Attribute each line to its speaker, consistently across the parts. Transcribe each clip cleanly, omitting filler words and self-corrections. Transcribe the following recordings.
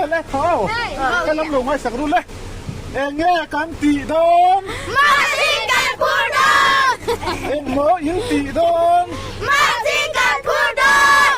Speaker 1: Le le tho. Ka lam lo ngai sak ru le. Eng nge kan tih dawn?
Speaker 2: Mahni kan phur dawn!
Speaker 1: Eng maw in tih dawn?
Speaker 2: Mahni kan phur dawn!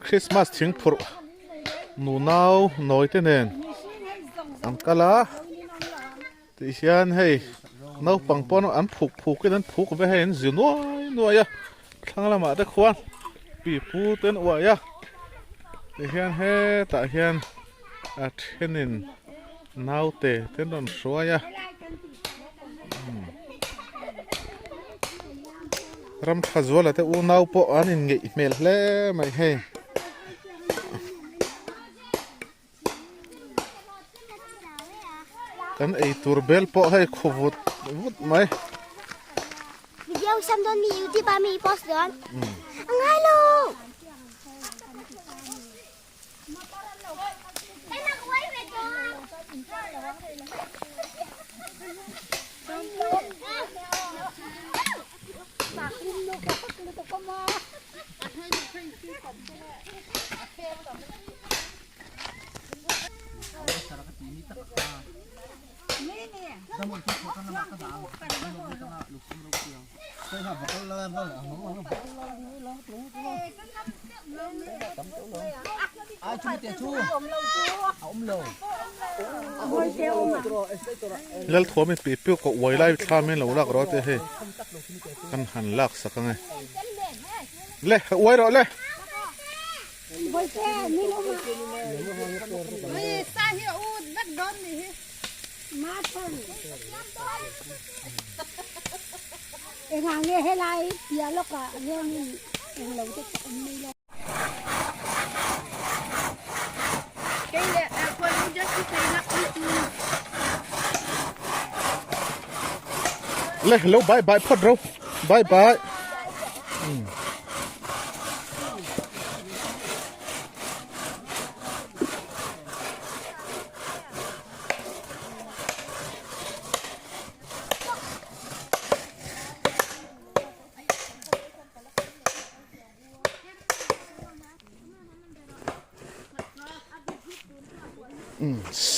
Speaker 1: Christmas thing phurh nunau nawi te nen an kal a tih hian hei naupang pawn an phuk phuk in an phuk ve hei an zi nuai nuai a thlang lamah te khuan pipu te an uai a tih hian hetah hian a thenin naute te an rawn hruai a ram tha zuala te unau pawh an inngeih hmel hle mai hei. Kan ei tur bel pawh hei khu vut vut mai.
Speaker 2: Video sam dawn mi YouTube ah mi post dawn. A ngai lo.
Speaker 1: Lalthuam in pipiu ka uai lai thla min lo lak rawh te hei kan han lak sak ang e le uai rawh le. Le lo bye bye phawt ro bye bye.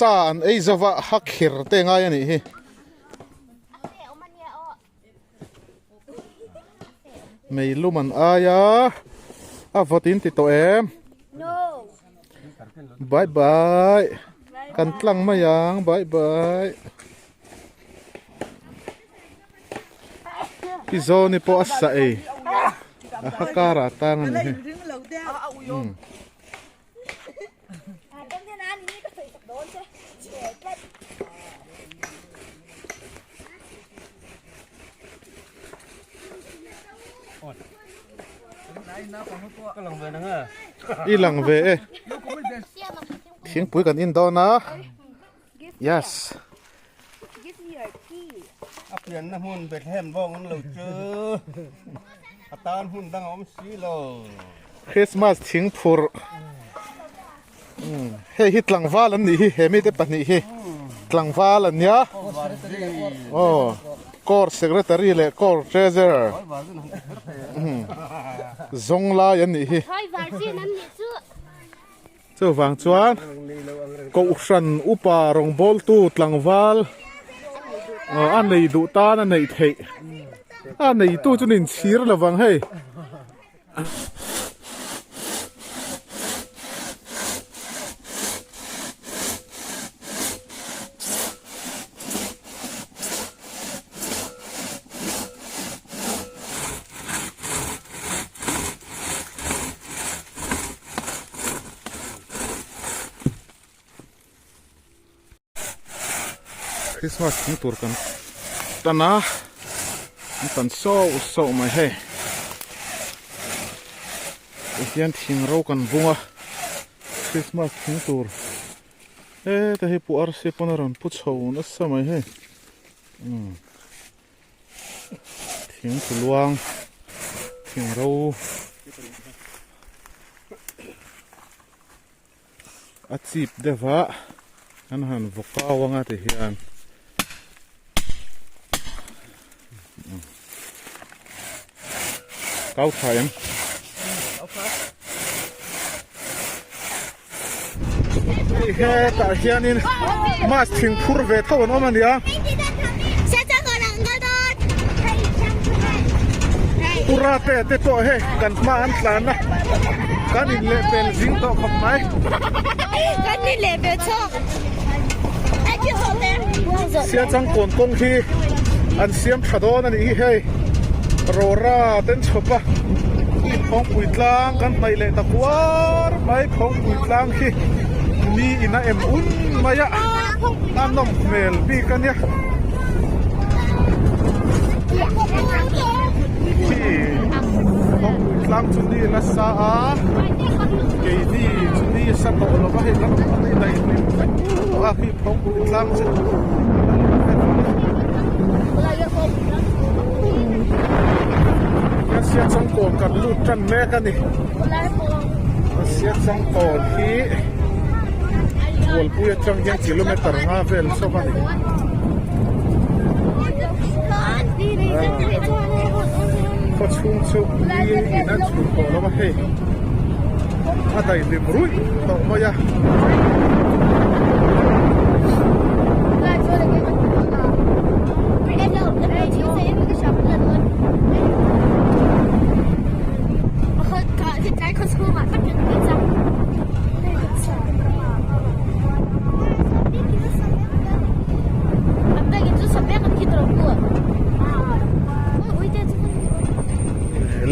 Speaker 1: Sa an ei zova ha khir te ngai a nih hi. Mei lum an ai a a vawt in ti tawh em bye bye kan tlang mai ang bye bye i zawni pawh a sa ei a ha karah tang a ni hi. I lang ve e thingpui kan in dawn a yes
Speaker 3: a pianna hmun Bethlehem bawng an lo chu a tan hmun dang a awm si lo.
Speaker 1: Christmas thingphurh hei hi tlangval an nih hi he mite pahnih hi tlangval an nia aw court secretary leh court treasurer zawng lai an nih hi. Chuvang chuan Kohhran upa rawngbawltu tlangval a nei duh tan a neih theih a neitu chu nin chhir lovang hei. Christmas thing tur kan tan a an tan sauh sauh mai hei. Tihian thing ro kan bung a Christmas thing tur heta hi pu arsi pawn a rawn pu chho nasa mai hei umm thing tlu luang thing ro a chip deuh a an han vaw kau anga ti hian kau tha em hei hetah hianin mass thing phur ve tho an awm a nia Pura te te pawh hei kan hma an tlan a kan in leh pel zing tawh khawp mai.
Speaker 2: Kan in leh pel chawk.
Speaker 1: Sia changkawn kawng hi an siam tha dawn a nih hi hei Rora ten chhawp a i phawngpui tlang kan hnaih leh ta kuar mai phawngpui tlang hi ni in a em un mai a a nawm hmel bik a nia. Khi kawngpui tlang chu ni nasa a keini chu ni sa tawh lo va hei kan awm a daih hlim vek tawh a khi kawngpui tlang chu Asia changkawn kan lut tan mek a ni Asia changkawn hi Bualpui atang hian kilometer nga vel chauh a ni. Khaw chhung chu ni in a chhun tawh lo a hei a daihlim ruih tawh mai a.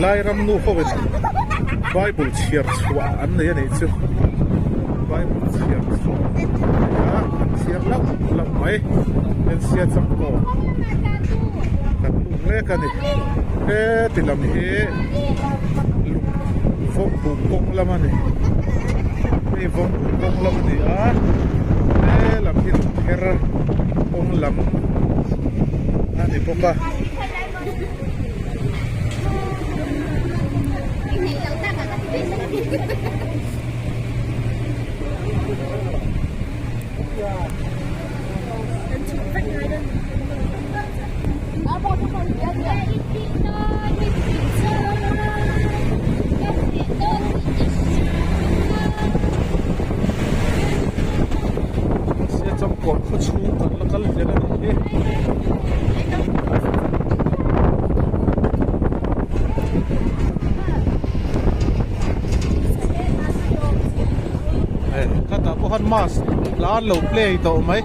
Speaker 1: Lai ram nu ho in bible chhiar chhuah an nei a nih chu bible chhiar chhuah a an chhiar lauh lauh mai ensia changkaw kan lut mek a ni heti lam hi lung vawm buk kawng lam a ni hei vawm buk kawng lam a ni a he lam hi lung her kawng lam a ni bawk a. Sia changkawn khaw chhung kan la kal zel a nih hi. Hei khatah pawh khan mass hla an lo play tawh mai.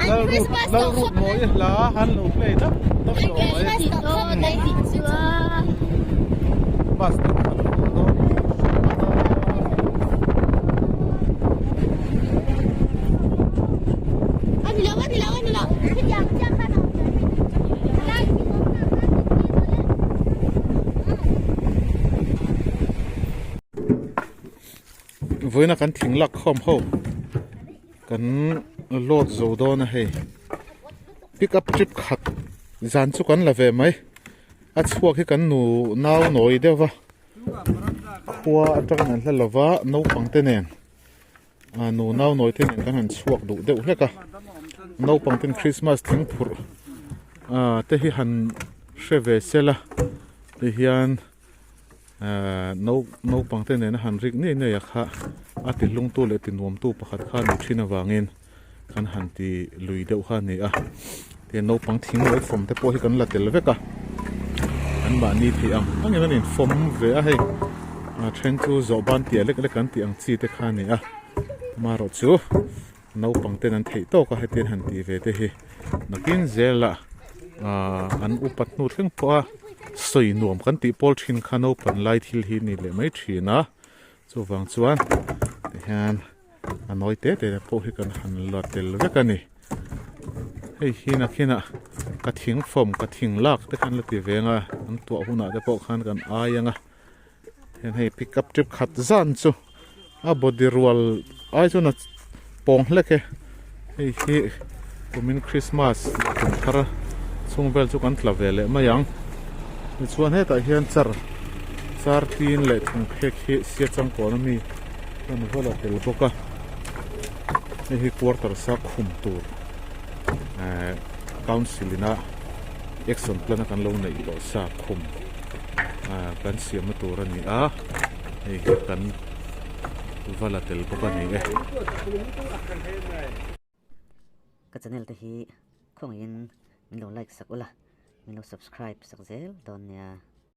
Speaker 1: Lalrut mawi hla an lo play dap dap tawh mai. Bus te pawh an awm dawn Vawiina kan thing lak khawm ho kan load zo dawn a hei pick up trip khat zan chu kan la ve mai a chhuak hi kan nu nau nawi deuh va khua atangin an hla lo va naupang te nen a nu nau nawi te nen kan han chhuak duh deuh hlek a naupang ten Christmas thing phurh ah te hi han hre ve sela tihian. Ahh naupang te nena han rik ngei ngei a kha a ti hlung tu leh ti nuam tu pakhat kha ni thin avangin kan han ti lui deuh kha a ni a tin naupang thing lo fawm te pawh hi kan la tel vek a an mahni theih ang angin an infawm ve a hei a then chu zawh ban tia lek lek an tih ang chi te kha a ni a amaherawh chu naupang ten an theih tawk a hetiang han tih ve te hi nakin zelah ahh an upat hnu thleng pawh a sawi nuam kan tih pawl thin kha naupan lai thil hi ni leh mai thin a chuvang chuan tihian a nawi te te pawh hi kan han la tel vek a ni hei hi nakinah ka thing fawm ka thing lak te khan la ti veng a an tuah hunah te pawh khan kan ai ang a. Hian hei pick up trip khat zan chu a body rual ai chuan a pawng hlek e hei hi kumin Christmas leh kum thar chhung vel chu kan tla ve leh mai ang tichuan hetah hian char char tin leh thung phek hi sia changkawn ami chuan vel a tel bawk a hei hi quarter sa khum tur ehh council ina action plan a kan lo neih tawh sa khum ah kan siamna tur a ni a hei hi kan va la tel bawk a ni e.
Speaker 4: Ka channel te hi khawngaihin min lo like sak ula, min lo subscribe sak zel dawn nia.